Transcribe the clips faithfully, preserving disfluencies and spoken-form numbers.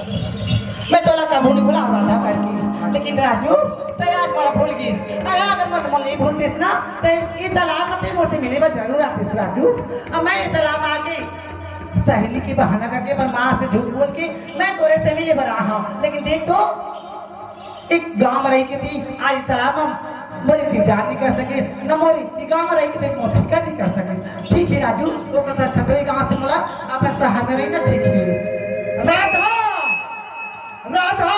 मैं तोला कभू नहीं भुलाऊं राधा करके, लेकिन राजू, तैं आज मोला भूल गिस। अगर, अगर मोला नहीं भूलतिस ना, त ए तालाब म तैं मोर से मिले बर जरूर आतिस राजू। अब मैं ए तालाब म आके सहेली के बहाना करके, अपन माँ से झूठ बोल के मैं तोरे से मिले बर आए हंव। लेकिन देख तो, एक गांव म रहिके तैं आज तालाब म मोर इंतजार नहीं कर सकिस, न मोर ए गांव म रहिके तैं मोर फिकर नहीं कर सकिस। ठीक हे राजू, ओकर से अच्छा तो ए गांव से मोला अपन शहर म रहिना ठीक हे। राधा, राधा,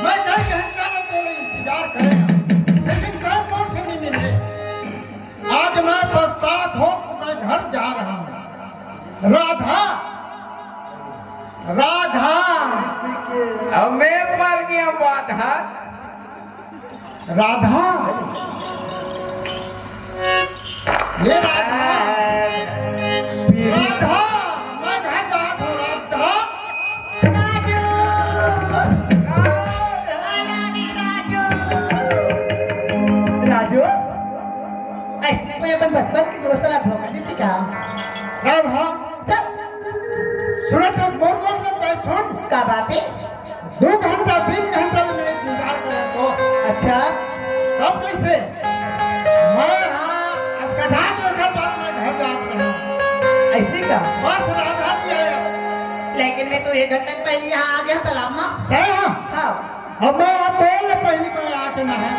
मैं कई घंटा ले तोर इंतजार करे हंव, लेकिन तैं मोर से नहीं मिले। आज मैं पछतात हों, मैं घर जा रहा हूँ। राधा, राधा। अब मैं मर गया बाधा। राधा, ये राधा, राधा, मैं घर जात हूँ, राधा। राजू, राजू, राजू, अइसने कोई अपन बचपन के दोस्त ला धोखा देथे का? राधा, चल। सुनत हस मोर, मोर से तैं सुन। का बात हे? दू घंटा, तीन घंटा ले मैं इंतजार करत हंव। अच्छा। तब कइसे? मैं हा असकटा के ओकर बाद मैं घर जात रहेंव। अइसे का? बस राधा नहीं आया। लेकिन मैं तो एक घंटा के पहले यहाँ आ गया तालाब म। तैं हा? हाँ। अब मैं आ तोर ले पहली मैं आके नहाए।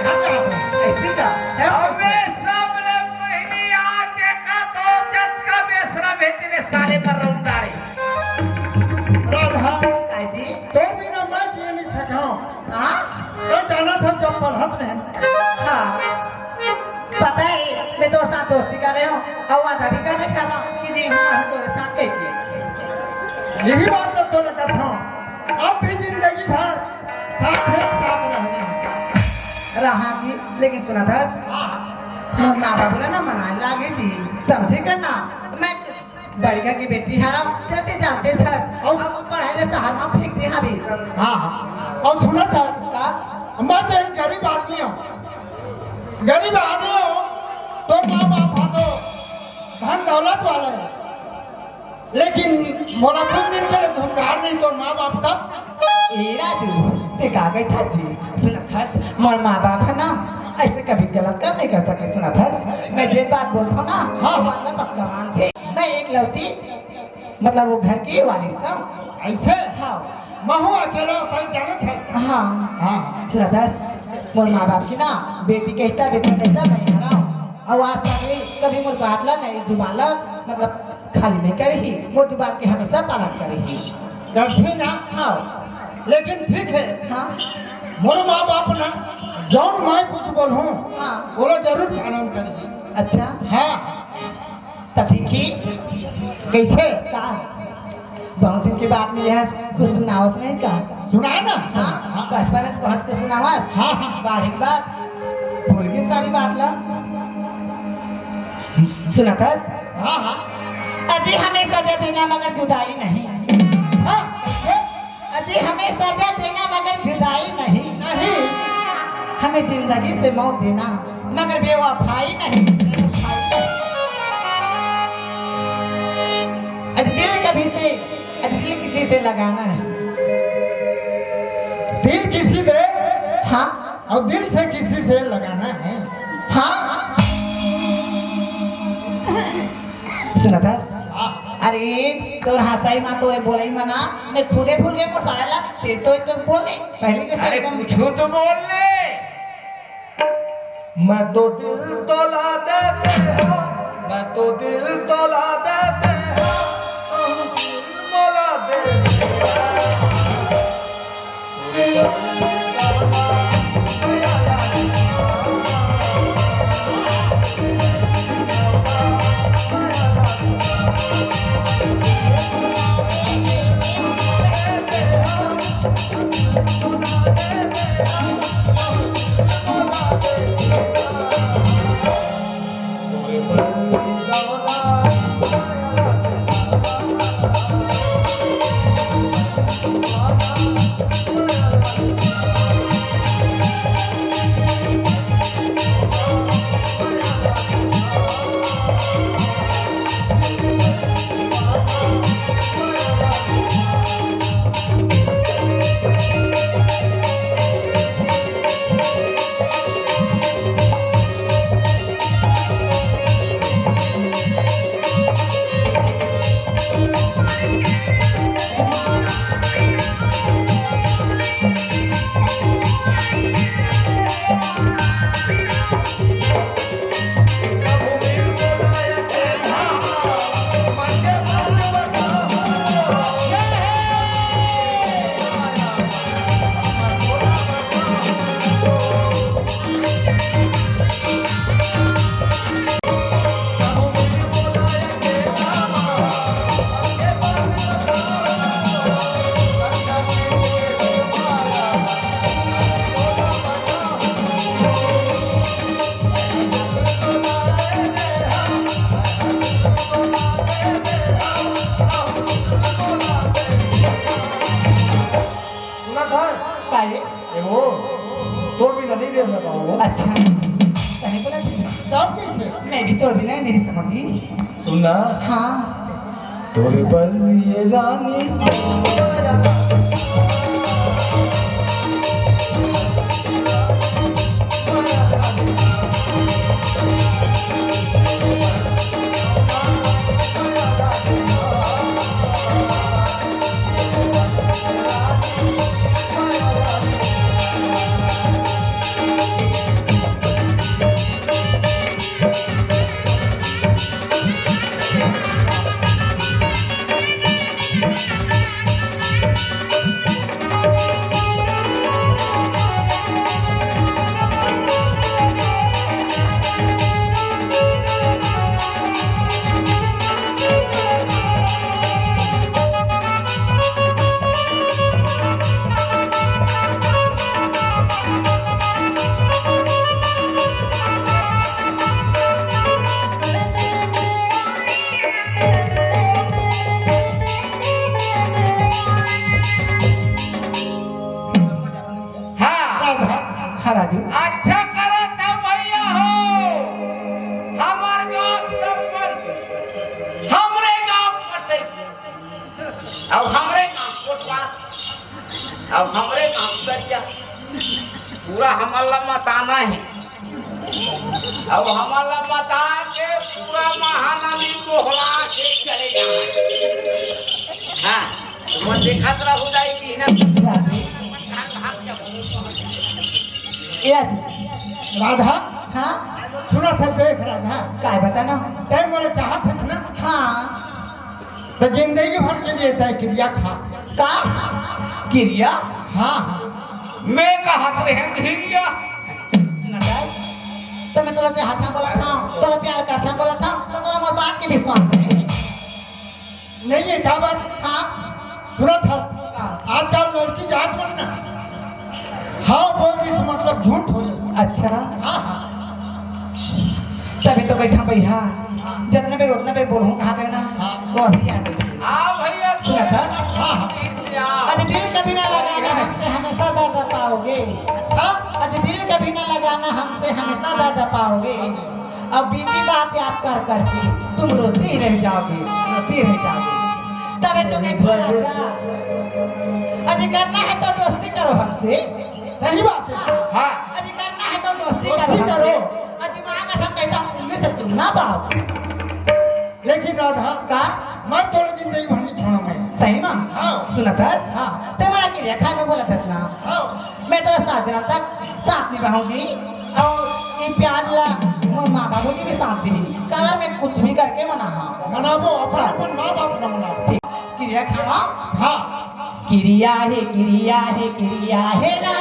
घर जात रहेंव। अइसे का? तब अब कइसे? मैं सबले पहली आ देखा तो जतका बेसरा भेज दे साले पर रौंदा रे। राधा, काजी? तोर बिना मैं जी नहीं सकंव। हाँ? तैं जानत हस जब पढ़त रहेन। हाँ। पता हे, मैं तोर साथ दोस्ती करे हंव अउ वादा भी कर रखे हंव कि जी हूँ मैं तोरे साथ कह के। यही बात तो तोला कहत हंव, अब भी जिंदगी भर साथ एक साथ रहना हे। रहा जी, लेकिन सुनत हस, हाँ। मोर माँ बाबू ला ना मनाए लागे जी, समझे कर ना, मैं बड़का के बेटी हरंव, चलते जानते छस। अउ अब पढ़ाई ले शहर म फेंक दे हवे। हाँ, हाँ। अउ सुनत हस, का? मैं तो एक गरीब आदमी हंव। गरीब आदमी हंव, तोर माँ बाप हा तो धन दौलत वाला हे। लेकिन मोला कुछ दिन के लिए धुंधकार नहीं तोर माँ बाप तब। ए राजू, तैं का कहिथस जी? सुनत हस, मोर माँ बाप हे ना, अइसे कभी गलत काम नहीं कर सके। सुनत हस, मैं जे बात बोलत हंव ना, हाँ। वो बात ला पक्का मानथे। मैं एकलौती, मतलब वो घर के वारिस हंव। अइसे? हाँ। महूँ अकेला होता ही जानत हस। हाँ। हाँ। सुनत हस, मोर माँ बाप के ना, बेटी कहिथे, बेटा कहिथे, मैं हरंव। अउ आज तक भी कभी मोर बात ला नहीं, जुबान ला, मतलब, खाली नहीं करे ही, मोर जुबान के हमेशा पालन करे ही। करथे ना? हाँ। लेकिन ठीक हे। हाँ। मोर माँ बाप ना, जौन मैं कुछ बोलहूँ, हाँ। ओला जरूर पालन करही। अच्छा। हाँ। त ठीक ही। कइसे? का? बहुत दिन के बाद मिले हस, कुछ सुनावस नहीं का? सुना ना। हाँ, हाँ। बचपन में बहुत कुछ सुनावस। हाँ, हाँ। बाढ़ी के बाद भूल गई सारी बात ला। सुनत हस? हाँ, हाँ। अजी हमें सजा देना मगर जुदाई नहीं। हाँ, कैसे? अजी हमें सजा देना मगर जुदाई नहीं। नहीं। हमें जिंदगी से मौत देना मगर बेवफाई नहीं। अजी दिल कभी से, अजी दिल किसी से लगाना नहीं। दिल किसी दे? हाँ। अउ दिल से किसी से लगाना है। हाँ। सुनत हस? हाँ। अरे, तोर हंसई मा, तोर बोलई मा ना, मैं खुदे भूल गए मोर साला, तैं तो एक तो बोल दे, पहले के अरे, सारे कुछ तो बोल ले। मैं तो दिल तोला देते हो, मैं तो दिल तोला देते हो, तुम दिल मोला देते हो। अच्छा, तने बोला था। तब कैसे? मैं भी तोर बिना नहीं रह सकती। सुनना। हाँ। तोरे बल ये रानी। हाँ। राधा। हाँ राजू। अच्छा करो तब भैया हो, हमर गाँव सरपंच, हमरे गाँव पटे, अब हमरे गाँव कोटवार, अब हमरे गाँव दरिया, पूरा हमर ला मताना है। अब हमर ला मता के पूरा महानदी मोहला के चले जाना। हाँ, तुमन देखत रहू जाई कि ना। राधे। भाग, भाग जाओ। ए राधे। राधा। हाँ। सुनत हस, देख राधा। काय बताना? तैं मोला चाहत हस ना? हाँ। त जिंदगी भर के लिए तैं किरिया खा। का? किरिया? हाँ, हाँ। मैं कहत रहेंव हिरिया। ना जाए। त मैं तोला चाहत हँव बोलत हँव, तोला प्यार करत हँव बोलत हँव, त तोला मोर बात के विश्वास नहीं। नहीं है, का बात? हाँ। सुनत हस? हाँ। आजकल लड़की जात मन ना, हाँ बोल दिस मतलब झूठ हो जाए। अच्छा। हाँ, हाँ। तभी तो बैठा भैया, जितना बेर उतना बेर बोलूँ कहा गए ना, हाँ। वो अभी आ गई। हाँ भैया, सुना था? हाँ, हाँ। अरे दिल कभी ना लगाना हमसे, हमेशा दर्द पाओगे। अच्छा? अरे दिल कभी ना लगाना हमसे, हमेशा दर्द पाओगे। अब बीती बात याद कर करके तुम रोते ही रह जाओगे, रोते ही रह जाओगे। तबे तो मैं बोला था, अरे करना है तो दोस्ती करो हमसे। सही बात है। हाँ। अरे करना है तो दोस्ती दोस्ती करो करो। हमसे। अरे माँ कसम कहता हूँ, उनमें से तुम ना पाओगे। लेकिन राधा, का? मैं तोला जिंदगी भर नहीं छोड़ूंगा। सही में? हाँ। सुनत हस? हाँ। ते मला किरिया खा के बोलत हस ना। हाँ। मैं तोला सात दिन तक साथ निभाऊंगी और ये प्यार ला मोर माँ बाबू जी भी साथ दी। काबर मैं कुछ भी करके मनाहूँ। मनाबो, अपन, अपन माँ बाप ला मनाबो। ठीक। किरिया खावा? हाँ। किरिया हे, किरिया हे, किरिया हे ना।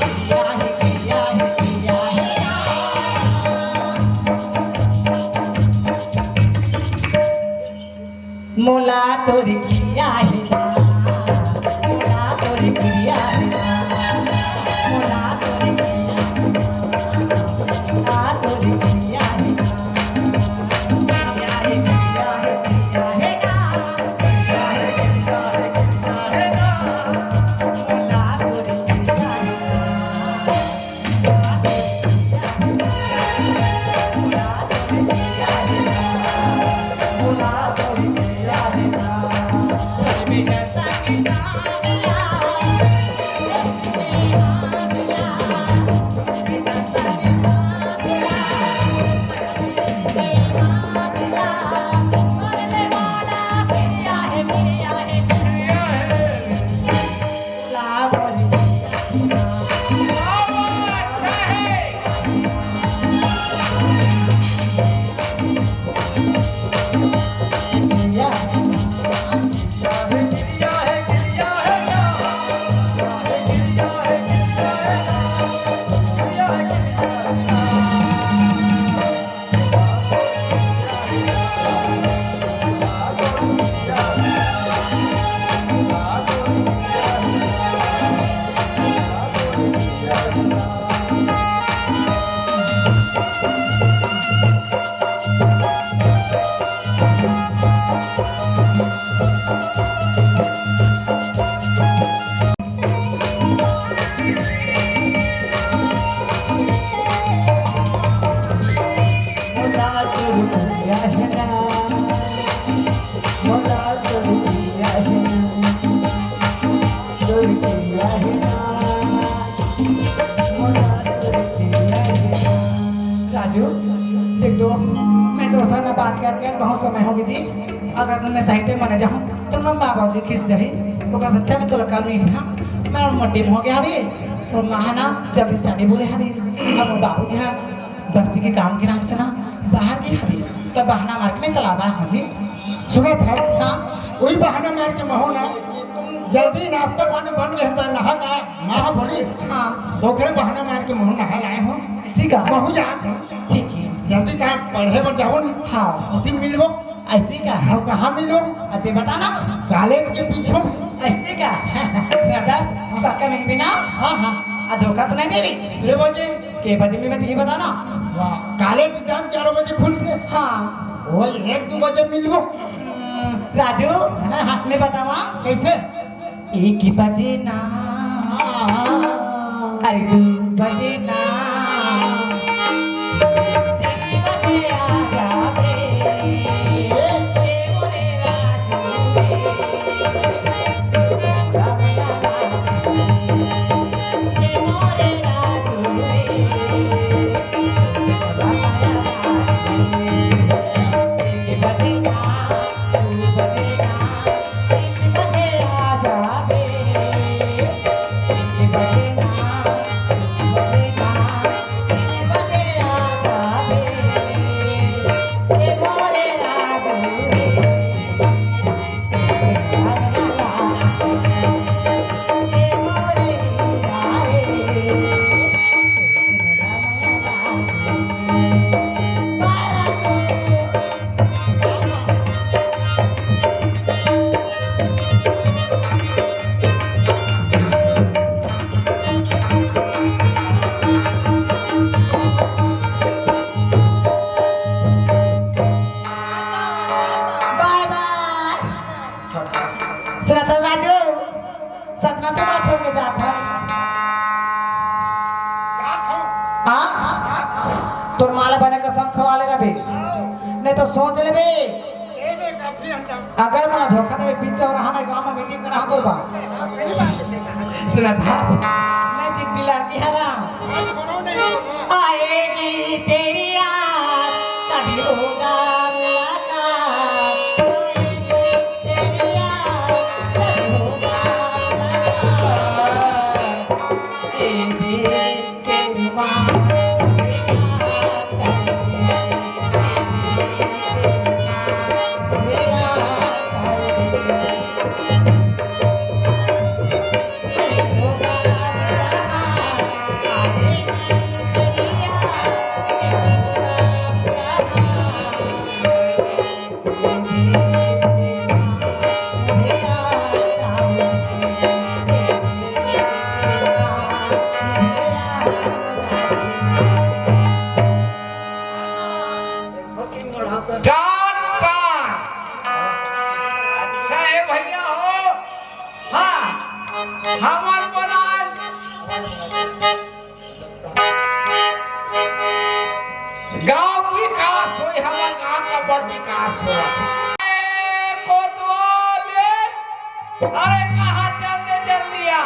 किरिया हे, किरिया हे, किरिया हे ना। मोला तोर किरिया हे ना। मोला तोर किरिया हे ना। मोला तोर किरिया हे ना। मोला तोर किरिया हे ना। बात करके बहुत समय हो गई जी। अगर तुमने सही टाइम मने जाऊँ तो मैं बाबा जी खींच जाही। तो कहा, "अच्छा, मैं तो लगा नहीं था, मैं मोटी हो गया अभी।" तो महाना जल्दी से अभी बोले, "अभी अब बाबू जी हाँ बस्ती के काम के नाम से ना बाहर गए अभी।" तो बहाना मार के मैं तालाब आ हूँ जी। सुना था? हाँ। वही बहाना मार के महू ना जल्दी नाश्ता पानी बन गया था, नहा का माँ बोली। हाँ। तो ओकरे बहाना मार के महू नहा लाए हूँ। इसी का? महू जात हूँ। ठीक है। जल्दी कहाँ पढ़े बर जाओ ना। हाँ। उसी मिलबो। ऐसी का? हाँ, कहाँ मिलो? अते बता ना। कॉलेज के पीछे। ऐसी का? सरदार, पक्का मिलबे ना? हाँ, हाँ। आ धोखा तो नहीं देबे? के बजे? के बजे में मैं तुझे बता ना। वाह, कॉलेज दस ग्यारह बजे खुलते। हाँ। वही एक दो बजे मिलबो। हम्म, राजू, हाँ, हाँ। मैं बतावा। कैसे? एक बजे ना, अरे दू बजे ना, तीन बजे आ जाबे, ए मोरे राजू रे, ए मोरे राजू रे, एक बजे ना, दू बजे ना, बाय बाय। सुनत हस राजू, सच में तो बात छोड़ के जात हस। हाँ? तोर माँ ला बने कसम खवा ले रबे, नहीं तो सोच लेबे। अगर मोला धोखा देबे, बीच चौराहा में गांव में मीटिंग करा दो बा। सुनत हस, मैं जिद्दी लड़की हरा। आएगी तेरी याद, तभी होगा मुलाकात। आएगी तेरी याद, तभी होगा मुलाकात। ए दिल के रुमाल, मुझे याद कर दे। ए दिल के रुमाल, मुझे याद कर दे। काट, काट। अच्छा हे भैया हो। हाँ, हमन बनाए। गांव विकास होय, हमर गांव का बड़ विकास होय। ए कोतवाल, अरे कहाँ चल दे जल्दी आ।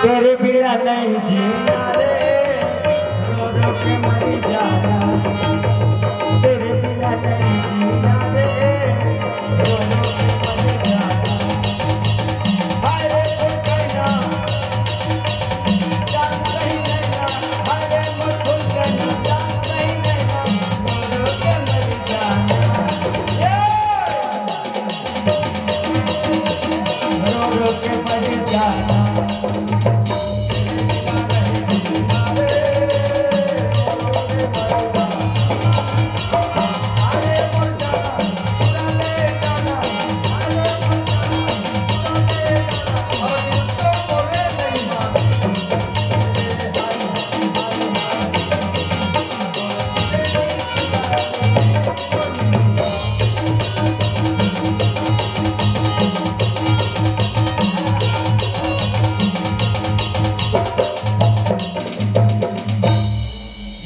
तेरे बिना नहीं जीना रे, रो रो के मर जाना। तेरे बिना नहीं जीना रे, रो रो के मर जाना। हाय रे फुलकैना, जान सही नैना, हाय रे मोर फुलकैना, जान सही नैना, रो रो के मर जाना। ये रो रो के मर जाना।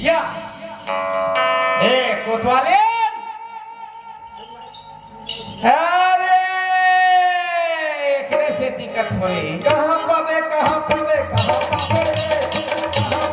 या। ए, कोतवाल। अरे, एकरे से दिक्कत होई। कहाँ पाबे, कहाँ पाबे, कहाँ पाबे रे? कहाँ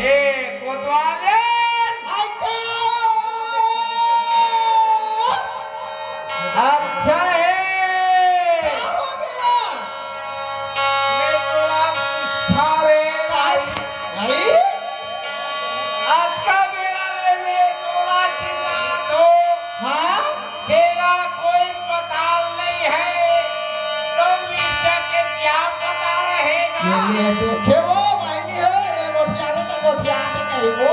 ए, कोतवाले! अच्छा है। ये तो आप पूछता रे भाई। आज का बेरा ले में टोला चिल्लात हो। हाँ? तेरा कोई पताल नहीं है, तो मिर्चा के क्या पता रहेगा? ये, ये देखे वो, भाई नहीं हो, ये गोठिया में तो गोठिया के कहीं वो।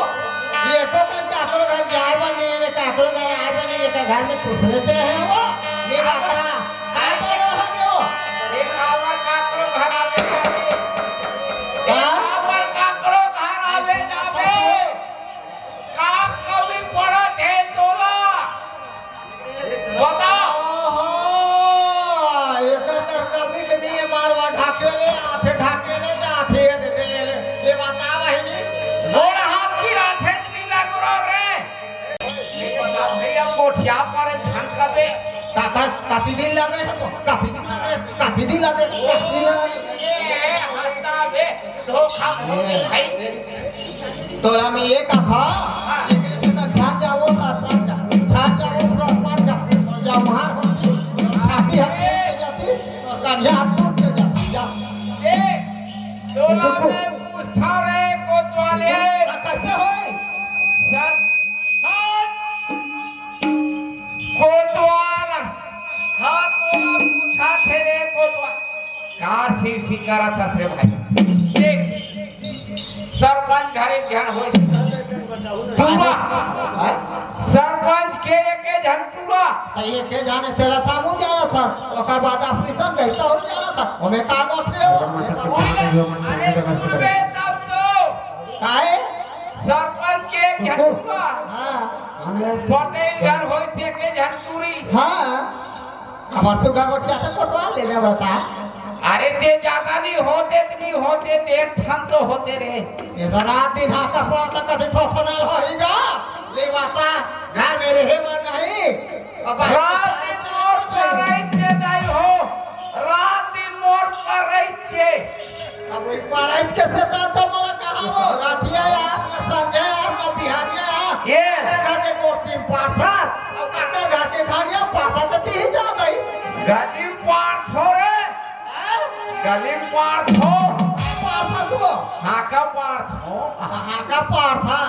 ये तो कहीं काकरो घर जाए बने, ये काकरो घर आए बने, ये तो घर में कुछ रहते हैं वो। ये बता, काय तो ये हो गयो? एक आवर काकरो घर आवे जावे। क्या? एक आवर काकरो घर आवे जावे। का कमी पड़त हे तोला? बता। ओहो, एकर कर कमी के नहीं है, मारवा ढाके ले, आथे ढाके ले, जाथे दे दे ले। ये बता बहिनी। गोड़ हाथ पिराथे कि नहीं लगरो रे? ये बता भैया, कोठिया पर झनकबे। काकर, काफी दिन लगे है तो, काफी दिन लगे, काफी दिन लगे, काफी दिन लगे। ये हंसता बे, धोखा ये। भाई। तोला में ये कथा, ध्यान जाओ, सरपंच, ध्यान जाओ, सरपंच, और जब वहाँ होती, छाती हट के जाती, और कन्या हाथ टूट के जाती, जा। ए, तोला में पूछता रे, कोतवाले। का कैसे होई? सर, कोतवाल, हाँ, तोला पूछा थे रे, कोतवाल। का सी सी करत हस रे भाई? देख, सरपंच घर एक झन होइस। टूरा। हाँ? सरपंच के एक झन टूरा। तो ये के जाने तेरा था, मुझे जाना था। ओकर बाद ऑपरेशन कैसा हो जाना था? हमें का गोठे हो? अरे सुन बे तब तो। काहे? सरपंच के एक झन टूरा। हाँ। पटेल घर होइस एक झन टूरी। हाँ। हमार सुग्गा गोठिया से कोटवा ले ले बता। अरे ते ज्यादा नहीं होते, नहीं होते, डेढ़ ठन तो होते रे। ये तो रात दिन हाका पड़ता, कभी थोथनाल होइगा। ले बता, घर में रहे मन नहीं। अब रात दिन मोर परैत के दाई हो, रात दिन मोर परैत के। अब वही परैत के से तो मोला कहा हो, रातिया यार, ना संझा यार, ना बिहानिया यार। ये। ए घर के गोठ सिम पारथा, अब काकर घर के घड़िया पारथा तो तीही जा गई। गली पारथो रे। हैं? गली पारथो। पारथा तू? हाका पारथो। हाका पारथा,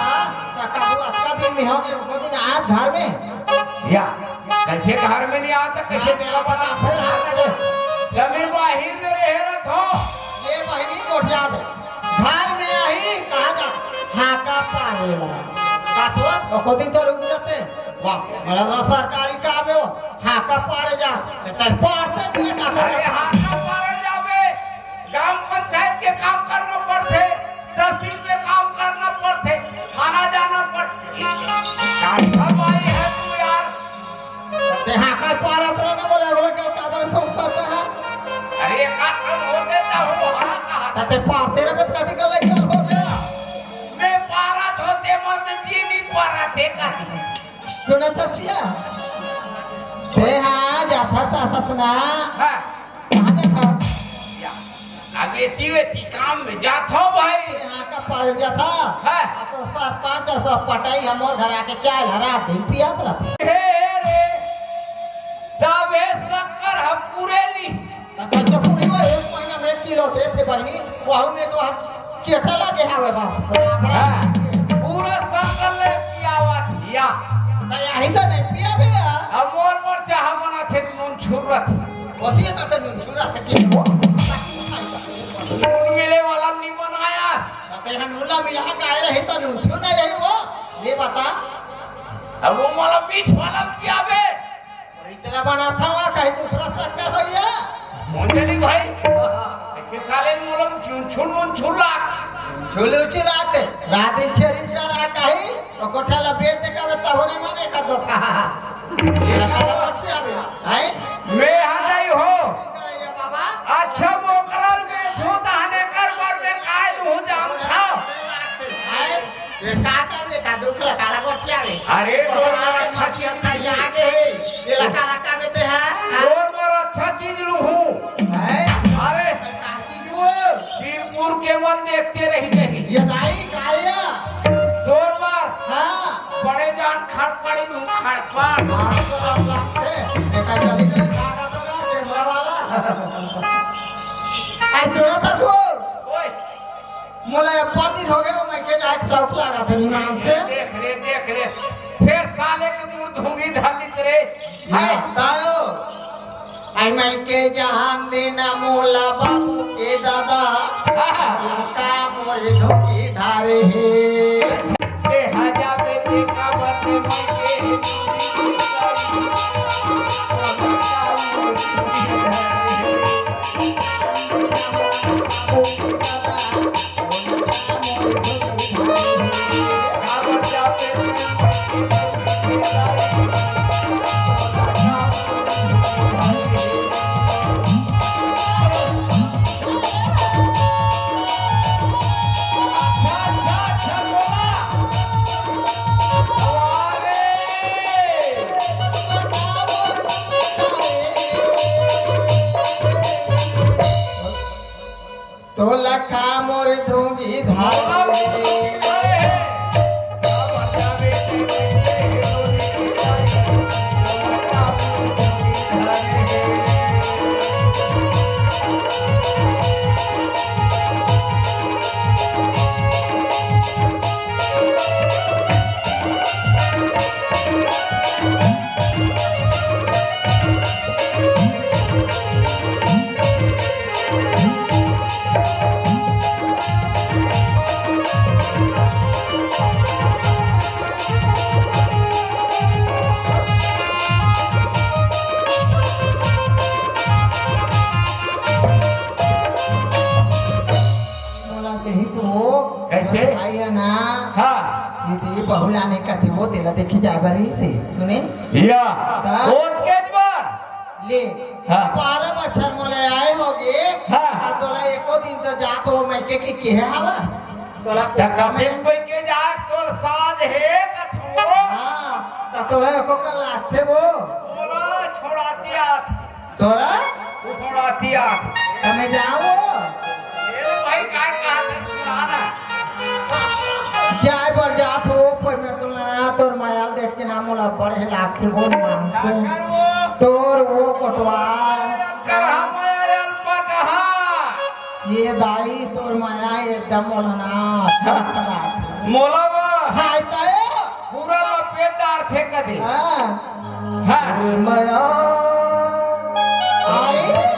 तो कबू अतका दिन में हो गए, वो दिन आया घर में। या, कैसे घर में नहीं आता, कैसे घर में आता, फिर हाका दे। जब मैं बाहिर में रहे रहत हो। ये बहिनी गोठिया दे। घर में आही, कहाँ जा? हाका पारे ला। का थोड़ा, एको दिन तो रुक जाते। वाह, बड़ा बड़ा सरकारी काम है वो। हाका पारे जा। ते पारते तू का अरे, हाका पारे जावे। ग्राम पंचायत के काम करना पड़थे, तहसील में काम करना पड़थे, थाना जाना पड़थे। का भाई है तू यार? ते हाका पारत रहो ना, बोले, बोले, क्या काबर सोचता है? अरे, एक आध कन होते तो हो, हाँ, कहा था। ते पारते रहे, तो कभी का लइका हो गया। मैं पारत होते, मन में जी नहीं पारत है, कहा। सुने तो सिया, ते हाँ, जाथा सासत ना। हाँ। कहाँ जाथा? या, अब ये तीवे ती काम में जात हो भाई। यहाँ का पार जाथा। हाँ। आ तो सरपंच और सब पटाई हमर घर आके चाय हरा दिन पियात रहता। हे रे, तबे शक्कर हम पूरे ली। तो कैसे पूरी वो एक महीना में एक किलो देथे बहिनी, वहू में तो आज चेटा लगे हवे बाप। हाँ, पूरा शक्कर ले पियावा थिया। तो यही तो नहीं पिया भैया। अब मोर मोर चाह बना थे नून छुरत। कथी का से नून छुरा से के वो? नून मिले वाला नहीं बनाया। ते हन उला मिला का रही तो नून छुर नहीं रही वो। ये बता। अब वो वाला बीच वाला क्या बे? इतना बना था वहाँ कहीं दूसरा शक्कर भैया। मुझे नहीं भाई। ऐसे साले मोलम छुन छुन मुन छुला। छुलू चिल्लाते। रात दिन छेरी चरा कहीं तो कोठा ला बेच दे का तब नहीं माने का धोखा। ये लगा लगा उठ जावे। हैं? तोर बर अच्छा चीज लूहूं। हैं? अरे, का चीज वो? सिरपुर के मन देखते रह जाही। ये दाई, का ये? तोर बर। हाँ। बड़े जान खड़पड़ी लूहूं, खड़पड़। मारो तो राम राम से। बेटा, जल्दी करे, का, का, का, का, कैमरा वाला। ऐ, सुनो तो तू। ओए। मोला अब्बड़ दिन होगे, वो मइके जाए के शौक लागत हे नाम से। देख रे, देख रे, फेर साले के मुड़ धूंगी धर ली रे। हाँ, तायो। ऐ मइके जहान देना मोला बाबू के दादा, हाँ। मोला का मोर धूंगी धारे हे। देहा जाबे ते काबर ते मइके तोला का मोर धूंगी धारे। मोला कही तो हो। कैसे? भाई है ना। हाँ। ये दे बहुला ने कथे वो तेला देखे जाए बर ही से। सुने? या। ता? ओत के बार। ले। हाँ। बारह बछर मोला आए होगे। हाँ। आ तोला एको दिन तो जात हो मइके कि केहे हवा? तोला त कते कोई के जात तोर साज हे कथो? हाँ। त तोला एको का लागथे वो? बोला छोड़ाती आत। तोरा? उठौड़ाती आत। त मैं जावं। ए भाई, काय कहा था, सुना ना। जाए बर जात हो, पर मैं तो ना, तोर मयाल देख के ना मोला बड़े लागथे, बोल मानसे। तोर वो कोटवा। कहा मयाल पटहा। ये दाई, तोर मया एकदम मोला ना। मोला वा। हाय ताए। पूरा लपेट डारथे कदे। हाँ। हाँ। मया। आई।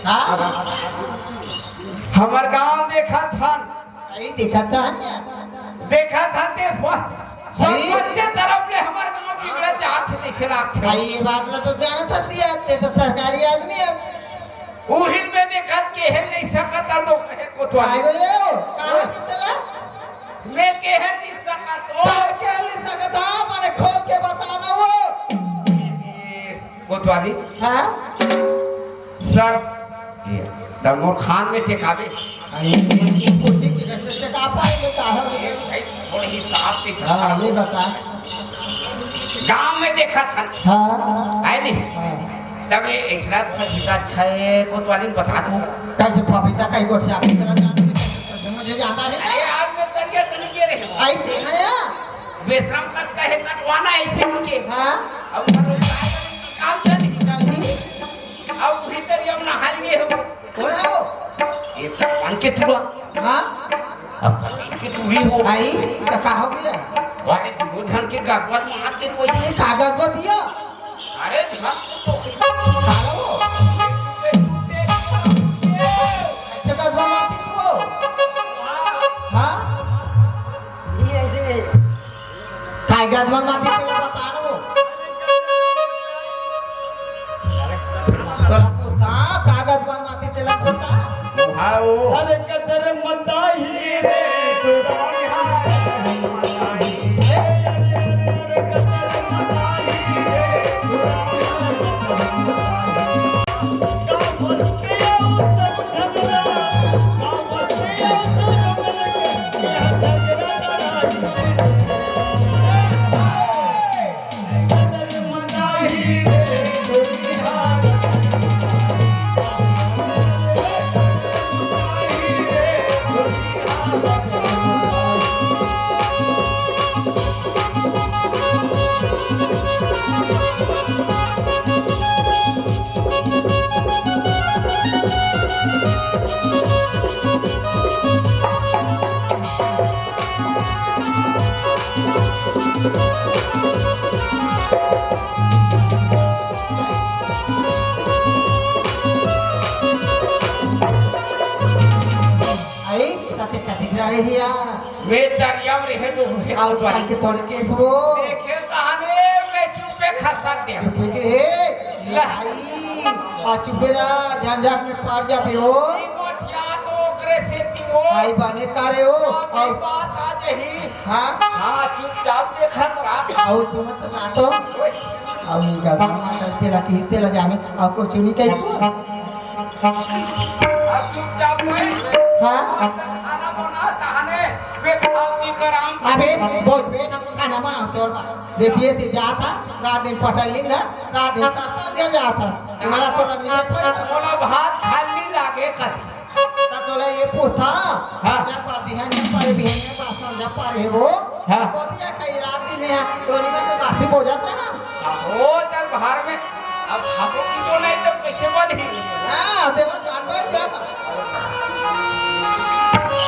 हाँ? हमर गांव देखत हन। अरे, देखत हन। देखत हन ते फ-, अरे। सरपंच के तरफ ले हमर गांव बिगड़त जात हे, कइसे लागथे? अरे, ये बात ला तो जानत हस यार, ते तो सरकारी आदमी हस। उही में देखत के हे नहीं सकत, हम लोग कहे कोतवाली। काय बोले हो? का हो कितला? मैं कहे नहीं सकत हो। काय कहे नहीं सकत हो? माने खोल के बताना हो। कोतवाली। हाँ? सर, ये तब मोर खान में टेकावे। अरे, ये कुछ ही की करते टेका पाए, ये का है? ये भाई, थोड़ी हिसाब से हाँ, ये बता। गांव में देखा था। हाँ। है नहीं? हाँ। तब ये ऐसा फजीता अच्छा है, कोतवाली ने बता दूं। कैसे पपीता कहीं गोठिया के चला जाना है, कैसे मुझे जाना है? अरे, आज मैं तनिया तनी के रहे। आई देखा है? बेशरम कट का है, कटवाना है इसे के। हाँ। अब हम लोग काम चल रही। चल रही। अब भीतर जब नहाई गए हो। कौन हो? ये सब बन के टूरा। हाँ। अब बन के टूरी हो। आई, तो का हो गया? वाले दो ढंग के गड़बड़ मार दे कोई। ये कागज को दिया। अरे, ढंग से तो। का हो? ऐसे का जमा मारती तू हो? हाँ। हाँ? ये, ये। कागज मन माटी तेला बता दो। तोला पूछता, कागज मन माटी तेला पूछता। हाँ, वो। अरे कदर मताही रे, तोरा। आई, कते कते जा रही है। मैं दरिया में रहे डूब से आउ, आउ। के तोड़ के वो। देखे कहाने मैं चुप्पे खसक दे। चुप्पे के रे। ला। आई, आ चुप्पे रहा, झंझट में पड़ जाबे हो। ई मोटिया तो ओकरे से ती हो। आई बने करे हो। बात आ जही। हाँ? हाँ, चुपचाप देखत रहा। आउ सुनत ना तो। ओए। आउ ये गधा माता तेला की तेला जाने, आउ कुछ नहीं कही तू। अब चुपचाप बैठ। हाँ? खाना बना, तहने मैं खा पी कर आराम से अबे, बोल बे, खाना बना तोर बा। देखिए, ते जाता, रात दिन पटल लिंगा, रात दिन तरपा दे जाता। तुम्हारा तोरा नहीं देखो। बोला भात खाली लागे कदी। ता तोला ये पूछा, हाँ। जब बिहान में पारे, बिहान में बासन जब पारे वो, हाँ। बोलिया कई रात में, टोली में तो बासी हो जाता ना। हाँ, वो जब घर में, अब खाबो पीबो नहीं तो कैसे बनी? हाँ, देवा कान बैठ जाता।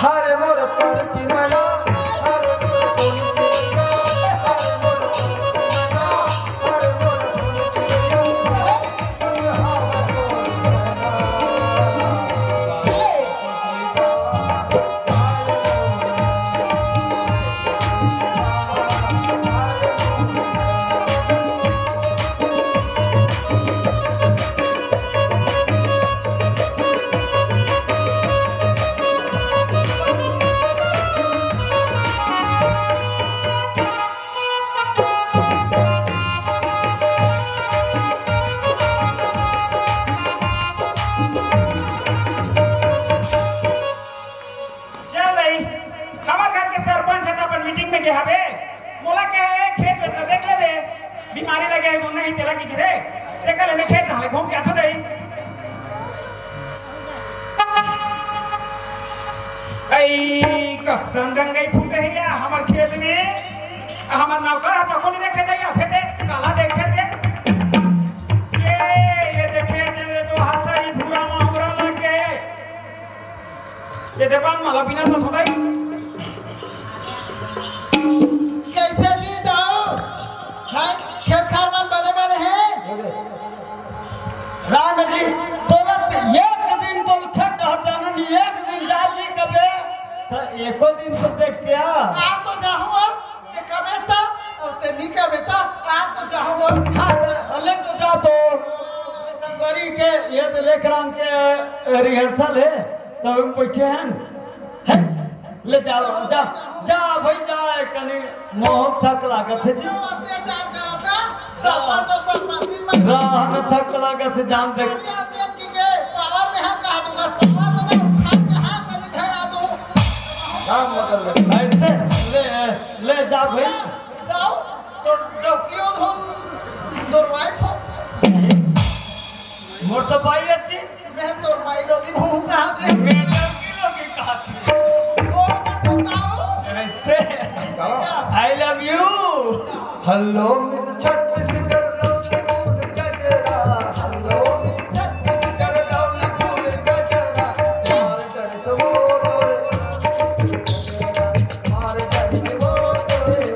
हर मोर पड़ती मना, हर मोर पड़ती मना, हर मोर पड़ती मना, हर मोर पड़ती मना। चल भाई, हमर घर के सरपंच ह त अपन मीटिंग में गे हवे, मोला कहे, "खेत वेत ल देख लेबे, बीमारी लगे हे, दूर नहीं चला की रे, तेकर ले मैं खेत धाले घूम के आथो दई।" कई कसन गंगई फूटे हे या हमर खेत में, हमर नौकर ह तो कोनी देखे दई, आथे ते काला देखे ते। ये, ये देखे ते, ये तो हसरी भूरा माहुरा लग गए। ये दे पान माला पीना तो थोड़ा ही। कैसे जी जाओ? हैं? खेत खार मन बने बने हैं? राम जी, दौलत एक त एको दिन तो देख के आ। आ तो जाहूं अब, ते कबे त, अब ते नी कबे त, आ तो जाहूं अब। हाँ, त ले तो जा तो। संगवारी के ये तो लेकराम के rehearsal हे, त हम बैठे हैं। हैं? ले जा, जा, जा भाई जा, कनी मोह थक लागत हे जी। अत्याचार करत हे, सरपंच अउ सरपंची मन। राह में थक लागत हे, जान दे। अरे, अत्याचार की के, पावर में हम कहा दूंगा, पावर में उठा के हाथ में धरा दूं। काम मतलब है। ऐसे ले, ले जा भाई। जाओ, तो डोकियो धो, दौड़वाई हो। मोर तो भाई अच्छी। मैं तो भाई लोग ही हूँ, कहाँ से? मैं डोकी लोग ही कहाँ से? ओ, मत बताओ। ऐसे। ऐसे क्या? I love you। Hello, Miss Chhattisgarh, Longpur गजरा। Hello, Miss छत्तीसगढ़, Longpur गजरा। मार कर तो वो तोरे, मार कर तो वो तोरे।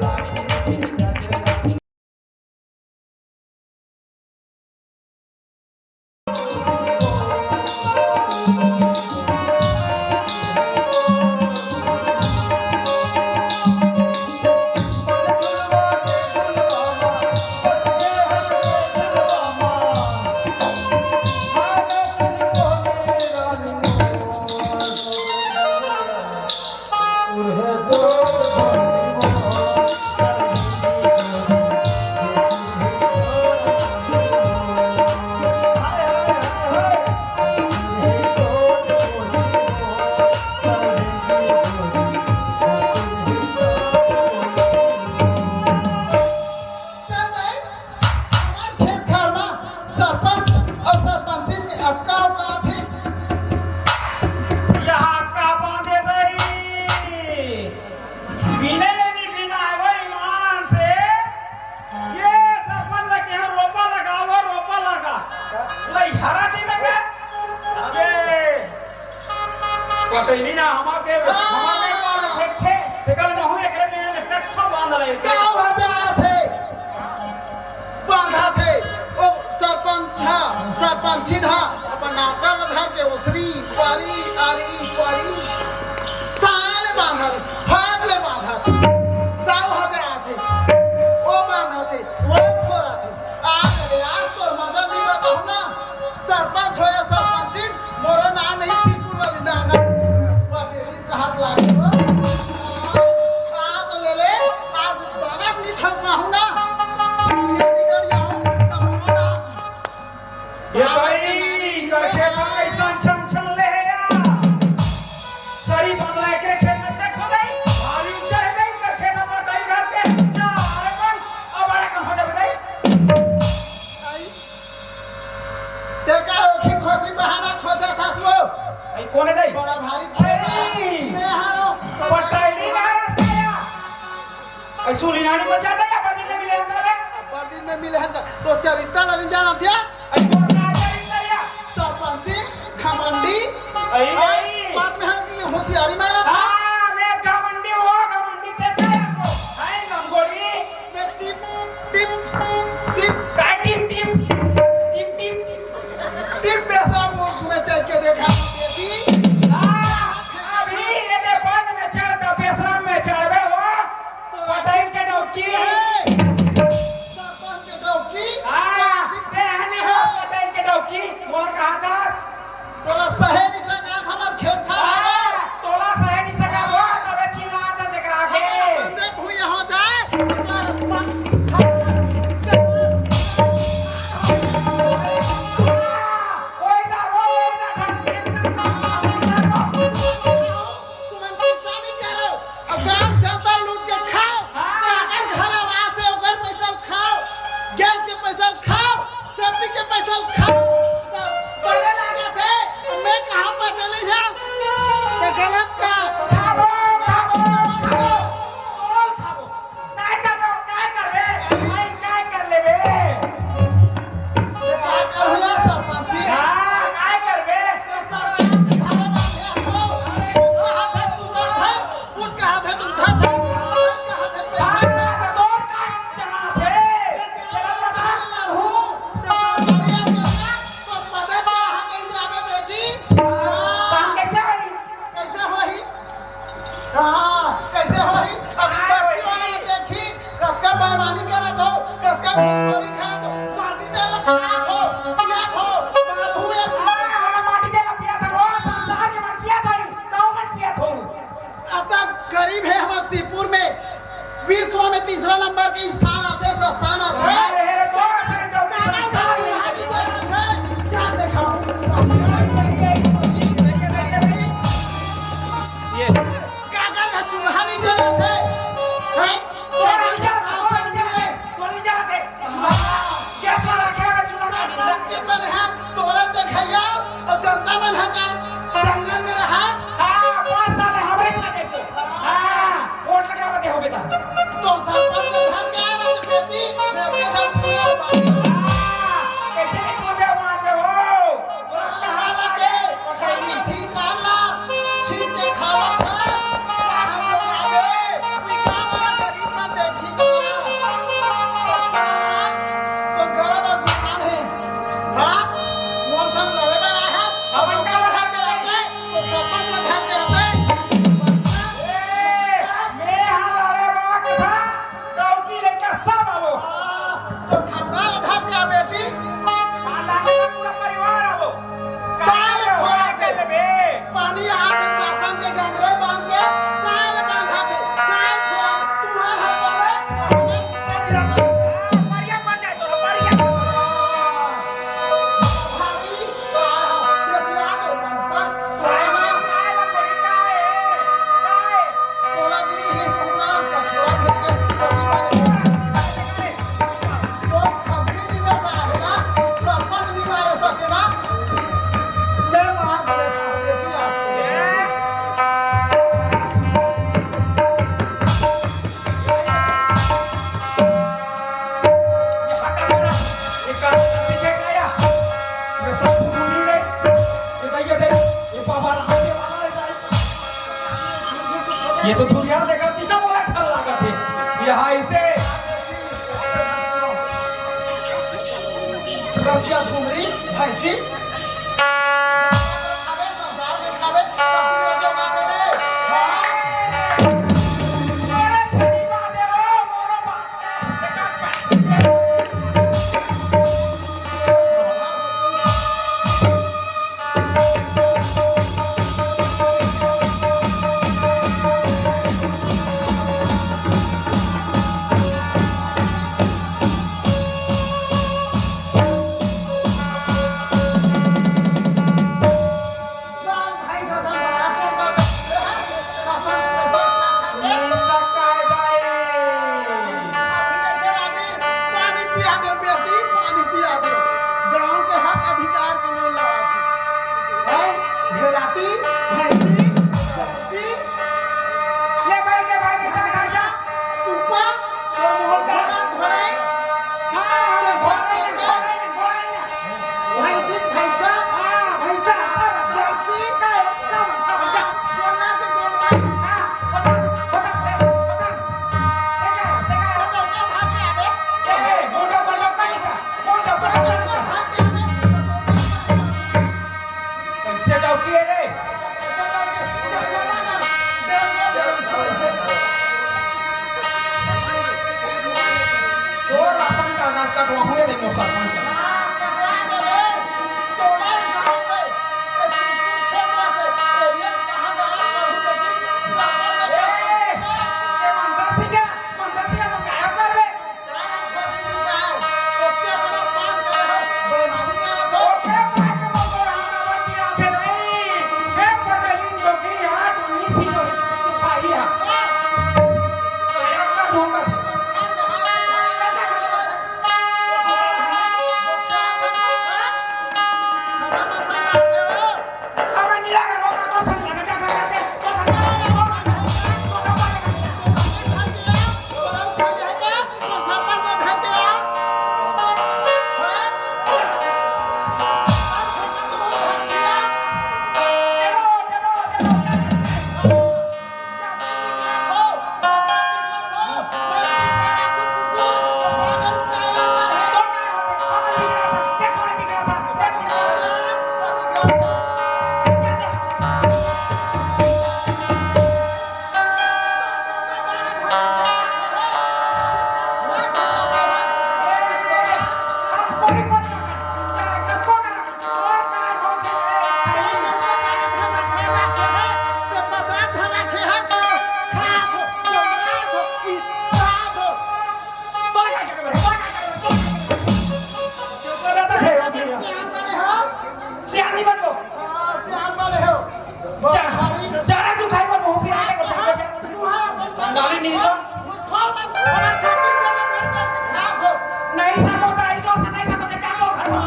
चल भाई, हमार खेत खार म सरपंच अउ सरपंचिन के अतका औकात हे। यहाँ का बांधे दई? बिना लेनी बिना आए वो ईमान से, ये सरपंच के यहाँ रोपा लगाओ, रोपा लगा। लई हरा दिन लगा। ये पटैनी ना हमार के, हमार के पार में फेंकथे, ते कल महू एकरे में, में फेंकथो बांध ले। का वजह थे? बांधा थे। ओ सरपंच हा, सरपंचिन हा, अपन नौका ल धर के ओसरी, पारी, आरी, पारी, साले बांधा थे, फाट ले बांधा थे। दाऊ वजह थे। ओ बांधा थे, ओ फोरा थे। आज रे, आज तोर मजा नहीं बताऊं ना। सरपंच होया सरपंचिन, मोरो नाम नहीं सिरपुर वाली ना, ना। बसेरी का हाथ लागे हो। आ तो ले ले, आज दाना नहीं ठोका हूं ना। ये निकल जाऊं, तब मोरो नाम। ये भाई, करके था ऐसा छन छन ले यार। सरी बंगला के खेत में देखो भाई, भारी ऊंचा है भाई, करके था पर कहीं घर के, जा, अरे बन, अब बड़ा कम हो जावे भाई। आई। ते का ओखी खोखी बहाना खोजत हस वो? आई कोने दई? बड़ा भारी खेत है। आई। मैं हारो। पटाई नहीं मारत है यार। आई सुनी नानी मत जाता या बर्दी में मिले अंदर रे? बर्दी में मिले अंदर। तो चरित्ता लविन जाना दिया? आई कोन का चरित्ता या? सरपंची, घमंडी। आई आई। बाद में हम ये होशियारी मारत है। हाँ, मैं घमंडी हूँ, घमंडी ते क्या है? आई गमगोली। मैं टिप, टिप, टिप। काय tip, tip? Tip, tip. Tip बेशरम मुंह में चढ़ के देखा, बेटी। हाँ, अभी ये दे पद में चढ़ के बेशरम में चढ़वे हो। तो पटेल के डौकी। सरपंच के डौकी। हाँ, ते हनी हो पटेल के डौकी। मोला कहा था? तोला सहे नहीं सका, हमार खेत खा। हाँ, तोला सहे तीसरा नंबर के स्थान आथे, स्थान आथे। अरे, अरे, तोरा से तो काका का चुल्हा नी जलत हे। क्या देखा? ये। काका का चुल्हा नी जलत हे। हैं? तोरा क्या, तोरा क्या है? तोरा क्या है? हाँ। ये सारा क्या है? चुल्हा सरपंच जी बने हैं, तोरा देखैया और जनता मन ह का जंगल में रहा। हाँ, पाँच साल हमरे के लगे को। हाँ, वोट लगावे दे हो बेटा। तो सरपंच ने धर के आया ना तो खेती, मैं के सब पूरा हुआ। हाँ, कैसे नहीं पूरे हुआ पे हो? वोट कहाँ लगे? कहीं नहीं थी, काला, छीन के खावा था, कहाँ जो आवे, कोई गाँव वाला गरीब ना देखी तो। तो गड़ा बा गुमान है। हाँ? मोर संग लड़े बर आए हस, अब अपन का लड़ाई के रहते, तो सरपंच लड़ाई के रहते। ए, मैं यहाँ लड़े बात था, डौकी लेके सब आवो। हाँ, तो खानदान लड़ाई के आ बेटी। खानदान का पूरा परिवार आवो। साल खोरा के लेबे। पानी आके शासन के डंडे बांध के साल बांधा थे। साल खोरा तुम्हारा हाथ पर है, हमें साल यहाँ पर। हाँ, बढ़िया बन जाए तो, बढ़िया। ये तो दुनिया देखा तीनों वाला ठल लागत है। यहाँ इसे रसिया घुमरी भैंसी। पानी पिया दे बेटी, पानी पिया दे। गांव के हक अधिकार के लिए लड़ा थी। हैं? भेलाती, भैंसी, भैंसी। ले भाई, ले भाई, ले भाई, ले भाई। सुपा, घोड़ा, घोड़ा। हाँ, हाँ, घोड़ा, घोड़ा, घोड़ा। भैंसी, भैंसा। हाँ, भैंसा। भैंसी। हाँ, गोंडा से गोंडा। हाँ, बता, बता, बता। देखा, देखा। कैसे डौकी है रे? तोर अपन का नाम कटवाहूँ रे, देखो सरपंच का। ए, ए, मंत्री सिंह, मंत्री सिंह, हम गायब कर बे। हमर छाती में लपेट के घास हो। नहीं सको दाई, तोर से नहीं सको, ते का को घर में?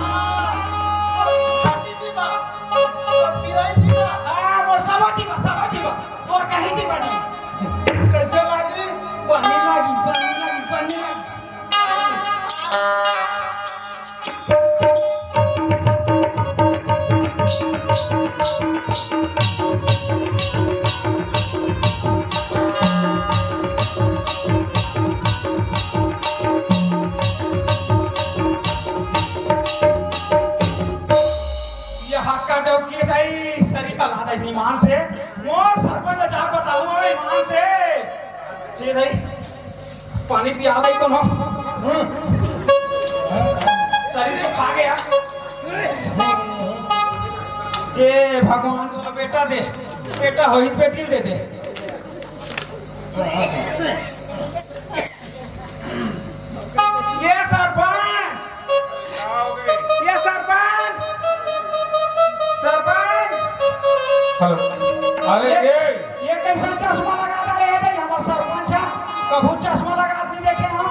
छाती जी बा, तोर पिराई जी बा। हाँ, मोर सबो जी बा, सबो जी बा। तोर कहीं जी बनी। कैसे लागी? बनी लागी, बनी लागी, बनी लागी। ये हाका डौकी दाई, सरी हला दाई ईमान से। मोर सरपंच जा बताऊं ईमान से। ये दाई, पानी पिया दाई कोनो। हम्म। सरी सुखा गया। ये भगवान को बेटा दे, बेटा होई बेटी दे दे। ये सरपंच, ये सरपंच, सरपंच। हेलो। अरे ये, ये ये कैसन चश्मा लगा डाले हे भाई? हमर सरपंच हे, कभू चश्मा लगा नहीं देखे हम।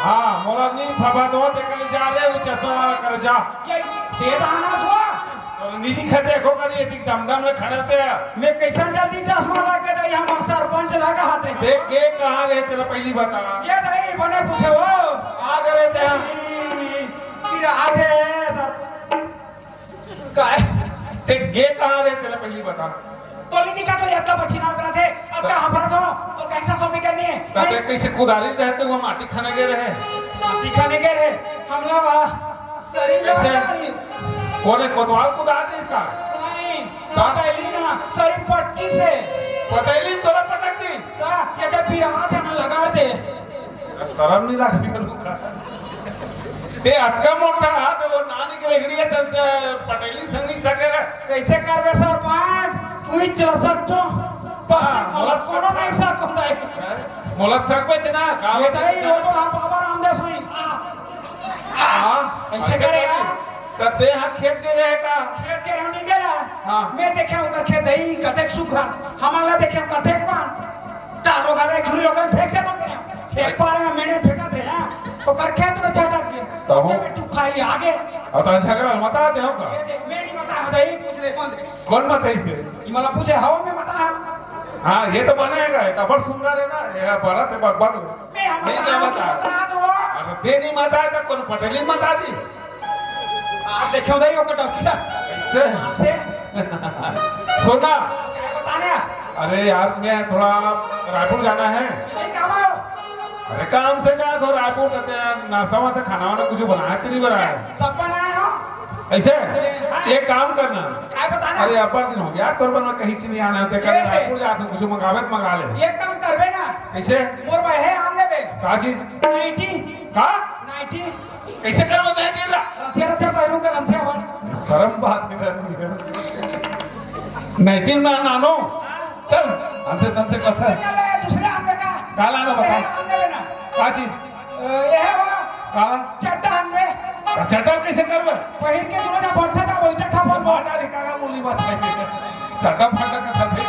हाँ, मोला नहीं फबा दो, ते कल जा रे, वो चश्मा वाला कर जा। ये दे दाना सुआ। तो निजी खा देखो करी, एक दम दम ले खड़े होते हैं। मैं कैसन जल्दी चश्मा लगा के दे, हमर सरपंच लगा हाथे। देख, ये कहाँ रहे, तेरा पहली बता। ये नहीं, बने पूछे वो। आ गए थे हम। फिर आधे सर। काय? ते गे कहाँ रहे, तेला पहली बता। तो नहीं दिखा तो यार का बछिना उतरा थे, अब का हमारा तो, तो कैसा तो भी करनी है? ताते कैसे कुदारी रहते वो माटी खाने गए रहे? माटी खाने गए रहे, हम लोग, आ, शरीर में कैसे? उतारी। कोने कोतवाल कुदा दे का? नहीं, का? पटैली ना, शरीर पटकी से। पटैली तोला पटक दी? का? ये तो फिर हाथ में लगा दे। शरम नहीं लागत का? ते अतका मोटा हाथ, वो नानी के रेगड़ी है, त, त पटेली संगी सके रे। कैसे करबे सरपंच? तू ही चल सकतो। बस हाँ, मोला मोला कोनो नहीं सकता है। मोला सकबे च ना, का ये होता दाई, है? वो तो आप बाबा रामदेव सिंह। हाँ, ऐसे करे यार। त ते यहाँ खेत के रहे का? खेत के रहने गेला। हाँ। मैं देखे उनका खेत है, कतेक सुखा। हमारा देखे कतेक पान। टारो गाले झुरी लोगन फेंक दे बंदे। एक बार में मैंने फेंका थे ना, ओकर खेत में चटक के। तब? ओकर में तू खाई आगे। और तो झगड़ा मत आते हो का? ये देख, मैं नहीं बता, हूँ, यही पूछ ले, कौन दे? कौन बताई से? ये मतलब पूछे, हवा में बता है। हाँ, ये तो बनेगा, ये तो बड़ सुंदर है ना, ये बड़ा से बड़, बड़। मैं हम नहीं, बता, नहीं बता। बता दो। अरे, दे नहीं बता, तो कौन पटेली बता दी? आप देखे उधर ही, ओकर डॉक्टर। कैसे? से? सुना। क्या बताने? अरे यार, मैं थोड़ा रायपुर जाना है। नहीं, काम आयो। अरे काम से जा, तो रायपुर जाते हैं, नाश्ता वास्ता, खाना वाना कुछ बनाया कि नहीं बनाया? सब बनाया हो। ऐसे? हाँ। एक काम करना। क्या बताना? अरे, अब्बड़ दिन हो गया, तोर मन में कहीं से नहीं आना है, ते कल ये रायपुर जा, तू कुछ मंगावे तो मंगा ले। ये काम करबे ना। कैसे? मोर भाई है, आन देबे। का चीज? नाइटी। का? नाइटी। कैसे करबो नाइटी ला? रथिया, रथिया पैरू के रथिया वन। शर्म बात नहीं है। नाइटी ना नानो। हाँ। चल, हमसे तमसे कथा। चल, दूसरे आन दे का? का लानो बता? ए, आन देबे ना। का चीज? ए, ये है वो। का? चड्डा आन दे। चड्डा कैसे करबे? पहिर के दूनो जा बैठा था, बैठा था, बोल, बोल। माता रे, का बोली बात है? चड्डा फाटा का सब है।